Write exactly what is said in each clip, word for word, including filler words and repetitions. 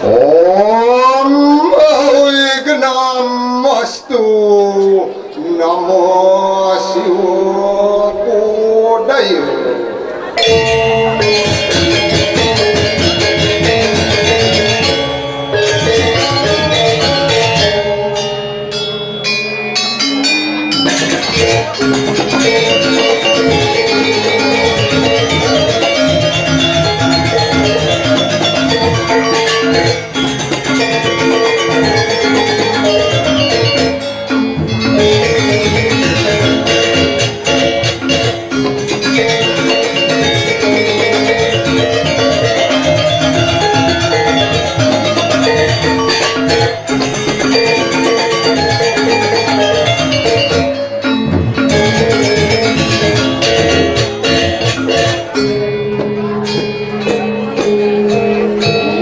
Om Awighnamastu Namo Siwa Kodaya.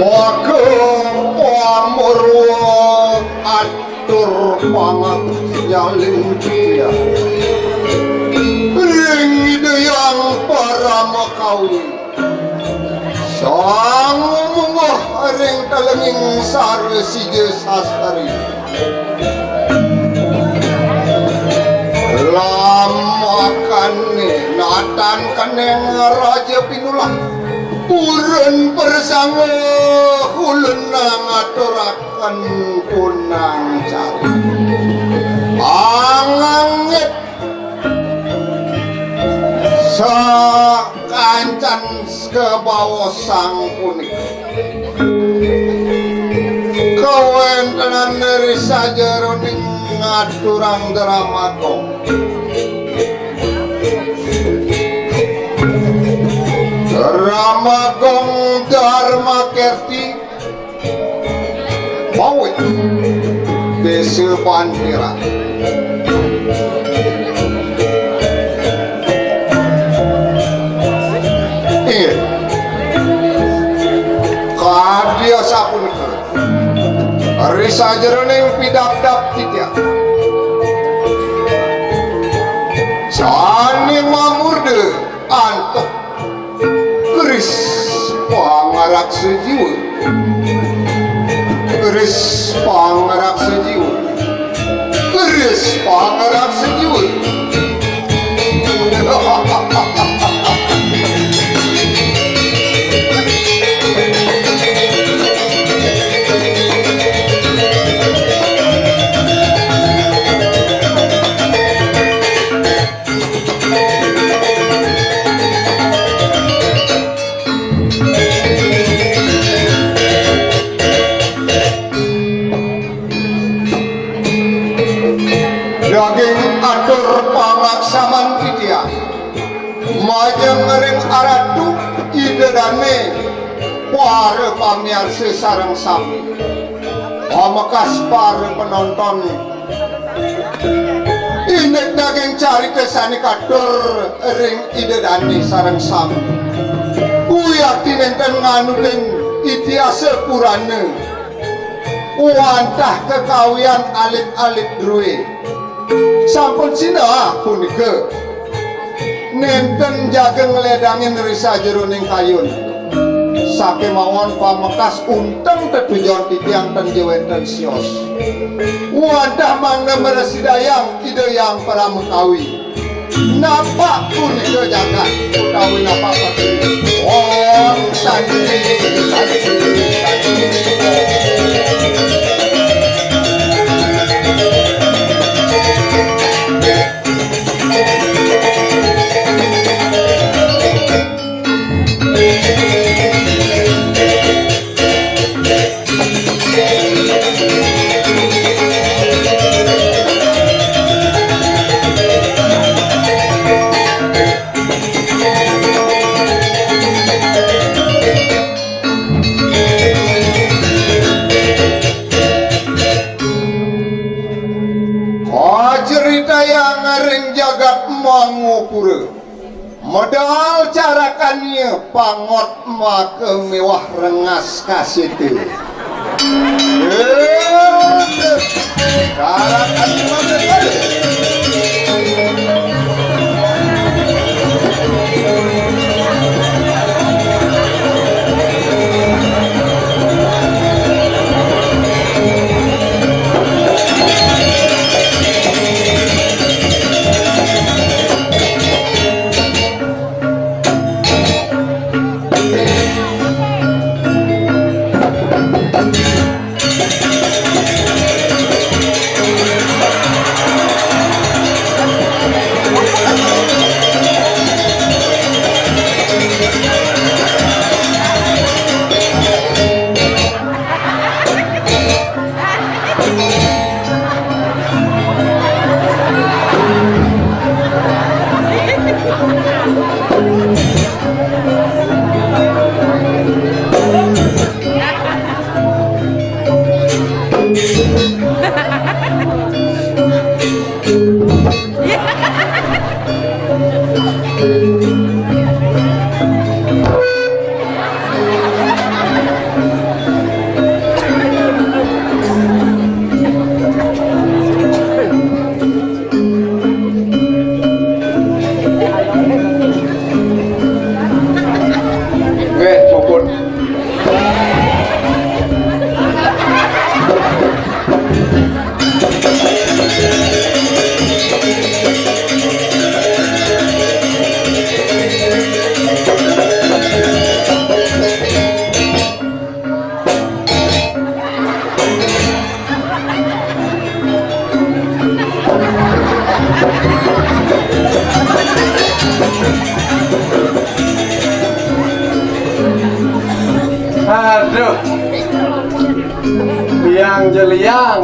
Maka pamurwa atur pangaksyaling titiang ring Ida Hyang Paramakawi. Sang munggah ring telenging sara sija sasari. Lamakané natan keneng raja pinulah. Purun persanga ulun ngaturaken punang cari. Pangangit sakancan kabaosang punika. Kawéntenan ri sajeroning ngaturang drama gong. Drama gong Dharma Kerti Mawit Désa Pantiran. Inggih. Kadya sapunika. Ri sajeroning pidabdab titiang. Sané mamurda antuk keris pangaraksa jiwa. Keris pangaraksa jiwa. Keris pangaraksa jiwa. Daging atur pangaksaman titiang majeng ring Aratu Ida Dané, para pamiarsa sareng sami. Pamekas para penonton, indik daging carita sané katur ring Ida Dané sareng sami. Wiakti nénten nganutin itihasa purana wantah kekawian alit-alit drué. Sampun sinah punika nénten jaga ngledangin ri sajeroning kayun. Sakémawon pamekas unteng tetujon titiang ten ja wénten sios. Wantah mangda mrasidayang Ida Hyang Paramakawi. Napak punika jagat utawi napak pertiwi. Om Santi, Santi, Santi. Pacritayang ring jagat Mangupura. Medal carakan ia pangot maka miwah rengas kasita. Eh, carakan maka Tiang jeliang.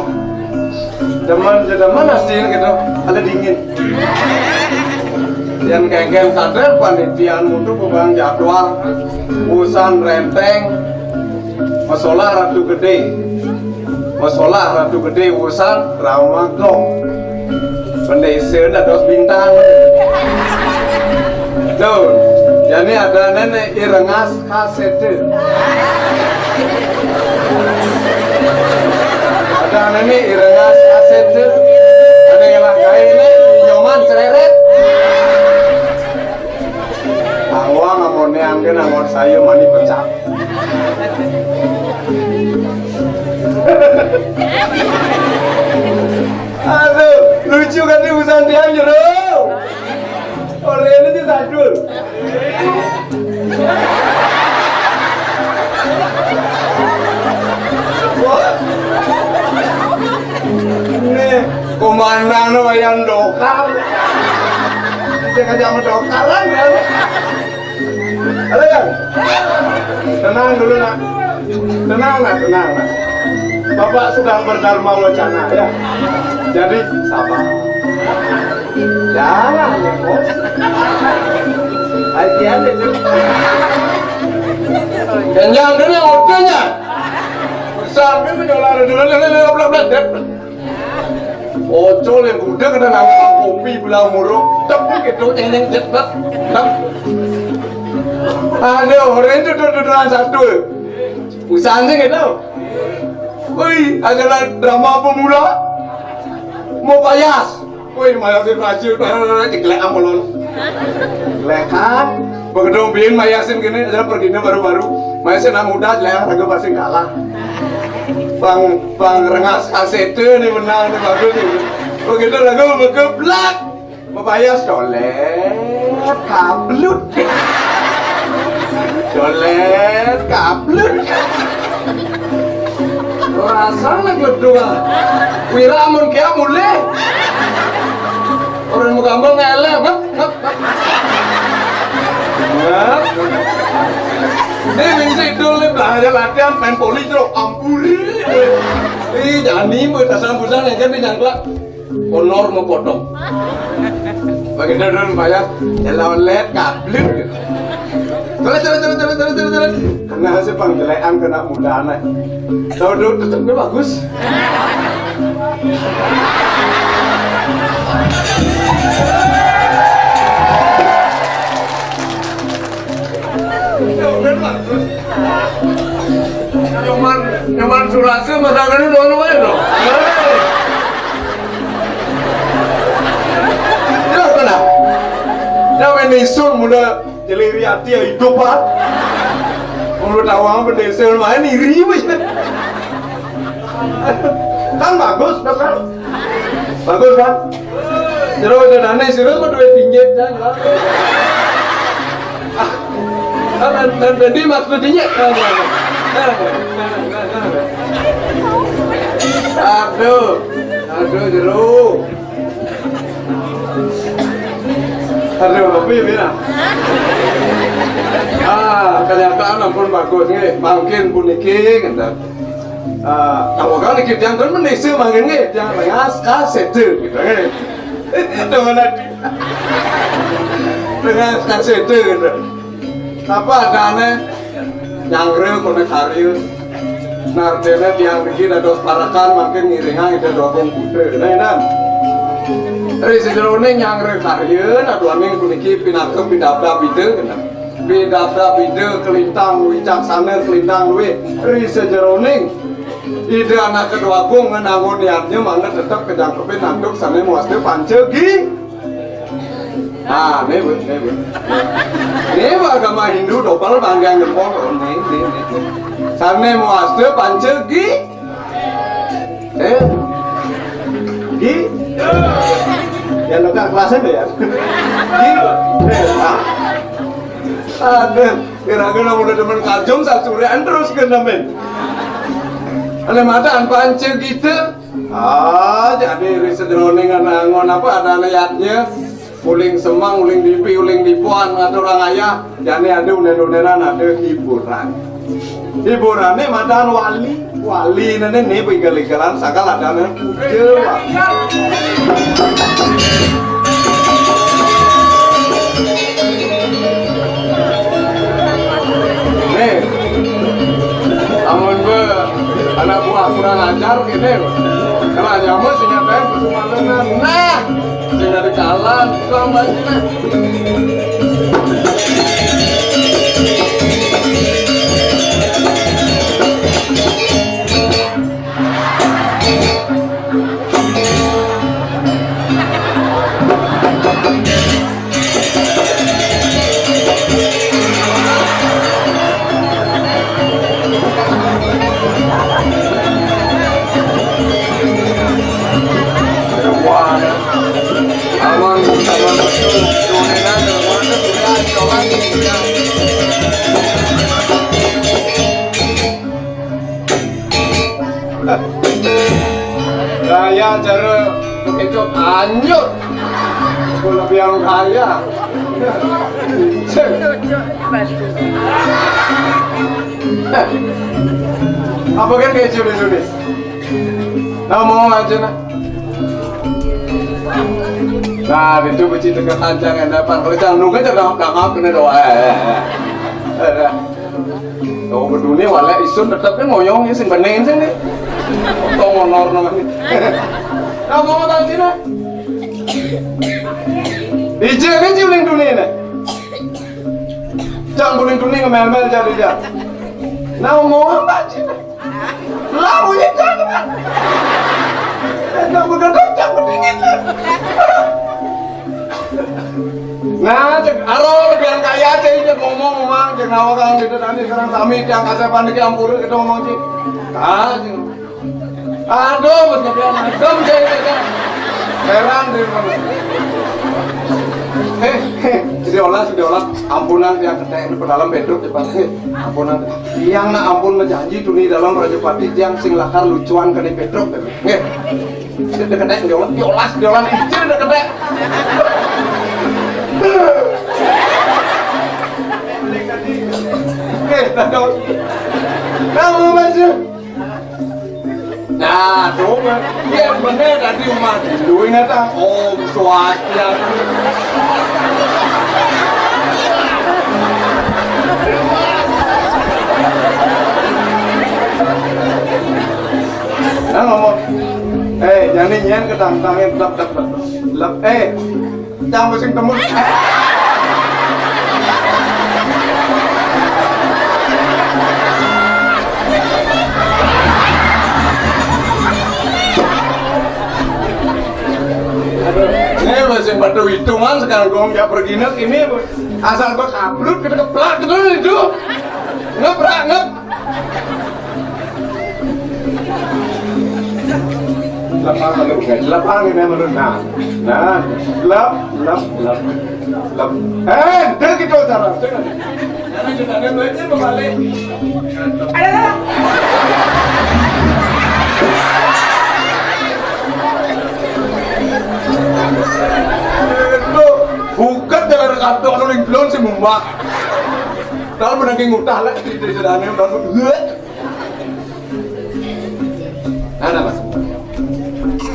Demen je demen asin gitu. Ada dingin. Yang kengken sadar panitia mutu pebang jadwal. Usan renteng. Masalah Ratu Gede. Masalah Ratu Gede usan drama kong. Pendesa dados bintang. Tuh, jadi ada nenek irengas kasete. Ada nenek irengas kasete. Ada yang lah gawe nek nyoman cereret. Angwang amone anggen anggon saya mani pecah. Aduh, lucu kan nih urusan tiang jero. Orang ini sih sadul. Wah. Nih, komandan lo yang dokar. Dia kagak mau dokaran kan? Halo, Kang. Tenang dulu, Nak. Tenang, Nak, tenang, Nak. Bapak sedang berdharma wacana, ya. Jadi, sabar. Jangan emosi. Hati-hati, Cuk. Kenjang dulu, udah, ya. Sambil menyolar dulu, dulu, dulu, dulu, dulu. Ocol yang udah kena nangis kopi belah muruk, tapi gitu, eneng, jet, jet. Ada orang itu tuh, tuh, tuh, satu. Usaha sih gitu. Woi, adalah drama pemula. Mau payas. Woi, mayasin racun, digelek amolon. Gelekan. Begitu bikin mayasin gini, ada pergi baru-baru. Mayasin anak muda, gelek raga pasti kalah. Bang, bang rengas kasete nih menang, nih bagus nih. Begitu lagu begeblak. Mapayas colet kablut. Colet kablut. Rasane gedung. Wira amun kia mulih. Orang mau gampang ngelek, hap, hap, hap. Hap. Ini mingsi dulu nih, belanja latihan main poli, Cok. Ampuri. Ih, jani, buat tasan busan yang kan nyangklak. Honor mau potong. Bagi dulu bayar, ya lawan let, kablit gitu. Terus, terus, terus, terus, terus, terus, terus. Kena hasil penggelekan kena muda anak. Tahu dulu, tetapnya bagus. Nyoman, nyoman surase madangan itu doang aja dong. Ya, kena. Ya, main isun muda jeliri hati ya hidup, Pak. Muda tawang bendesa main iri, Mas. Kan bagus, kan? Bagus, kan? Jero danane sira kok duwe dinjit, Jan. Ah, ah, dan, dan, dan di maksud dinjit. Aduh, aduh, jero. Aduh, kopi, Mira. Ah, kenyataan ampun bagus nggih. Mangkin puniki ngenten. Ah, kalau kan iki tiyang kan menisa mangkin nggih, tiyang rengas kasete gitu nggih. Dengan dengan kasete gitu. Apa adane nyangre kono karya. Nardene tiyang niki dados parekan mangkin ngiringang Ida Dogong Putra. Nah, nah. Ri sejerone nyangre karya, aduaning puniki pinaka pidabdab Ida, gitu. Pidabdab Ida kelintang wicaksana kelintang luwih. Ri sejeroning Ida Anak Kedua Agung ngenangun yadnya mangga tetep kejangkepin antuk sane muaste pancegi. Ah, ini, Bu, ini, Bu. Ini, Bu, agama Hindu dobel bangga jempol. Ini, ini, ini. Sane muaste pancegi. Eh. Gi. Ya, lo kan kelasan ya. Gi. Eh, ah. Aduh, kira-kira udah demen kajum sasurean terus kena men. Ane madan pancegi te. Ah, jadi ri sejeroning ana angon apa adane yadnya. Uling semang, uling dipi, uling dipuan, ngatur orang ayah. Jane ada unen-unenan, ada hiburan. Hiburane madan wali, wali nene ne igal-igalan sakal adane puja, Pak. Nih, amun be anak buah kurang ajar gini, karena nyamu sing nyatain kesumalengan. Nah, sing dari kalan, itu sama aja. Gaya cara itu anjur. Kalau biang gaya. Apa kan kayak curi-curi? Nah, mau aja nah. Nah, itu beci tengah kancang yang dapat. Kalau jangan nunggu aja dong, dong, aku nih doa. Eh, eh, eh. Eh, eh. Tuh, berduni wala isun tetep kan ngoyong ya sing bening sing nih. Tong honor namanya. Nah, mau tadi nah. Ije kan ciuling dunia nih. Cang buling dunia ngemel-mel jadi dia. Nah, mau apa sih? Lalu ya jangan. Cang buling, cang buling dingin. Nah, cek aro biar kaya aja ini ngomong mang, cek nawa kang gitu nanti sekarang sami tiang kasepan iki ampura kita ngomong sih. Ah, sih. Aduh, mas kepian adem saya itu kan. Heran deh, Bang. Eh, eh, diolah, diolah. Ampunan tiang ketek di dalam beduk cepat. Eh, ampunan. Tiang nak ampun menjanji tuni dalam Raja Pati tiang sing lakar lucuan kena beduk. Nggih. Dia ketek diolah, diolah, diolah izin dia ketek. Eh, tahu. Tahu, Mas. Nah, tuh, Mas. Iya, bener tadi, Mas. Duitnya tak, oh, suatu. Nah, ngomong, eh, jani nyen ketangtangin, lep, lep, lep, lep, eh, cang sing temen. Aduh, ini masih pada hitungan sekarang gong ya pergi ini asal bak upload kita keplak gitu itu. Ngep, rak, ngep. Lapangan lu, guys. Lapangan ini menurut. Nah, nah, lap, lap, lap, lap. Eh, dia gitu cara. Jangan, jangan, jangan, jangan, jangan, balik. Ada, ada. Itu bukan jalan kantor, anu ling belum sih mumbak. Kalau menangking utah lah, itu sederhana, udah. Nah, nah, Mas.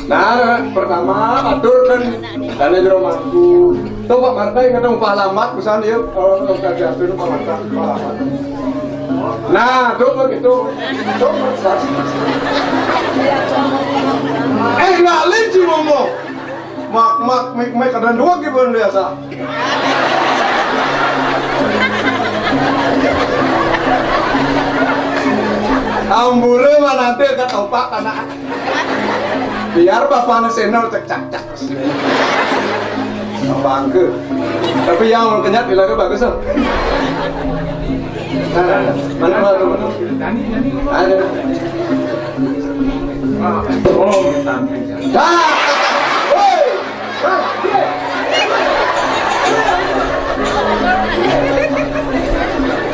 Nah, pertama, atur kan, karena jero mangku. Tuh, Pak Marta, yang ketemu Pak Lamat, pesan dia, kalau nggak usah diatur, Pak Marta, Pak Lamat. Nah, tuh, begitu. Tuh, Mas. Eh, ngalih, Cimomo. Mak, mak, mik, mik, kadang dua gitu biasa. Ambure mah nanti ketopak anak. Biar bapaknya senior cek cak cak. Bangke. Tapi yang kenyat bilangnya bagus loh. Nah, mana mana mana. Ada. Oh, tangkis. Ah! Woi!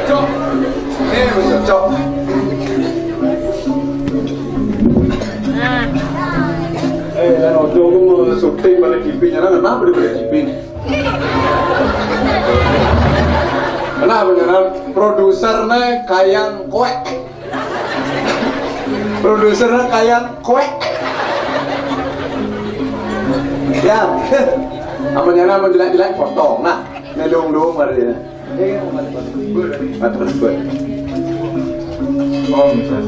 Cok. Eh, cok. Eh, dan ojo aku mau syuting balik T V-nya, kenapa di balik T V? Nah, beneran produsernya kayak kue. Produsernya kayak kue. Ya. Amun nyana amun jelek-jelek potong. Nah, ini dong-dong mari. Atur sebut. Om Swastiastu.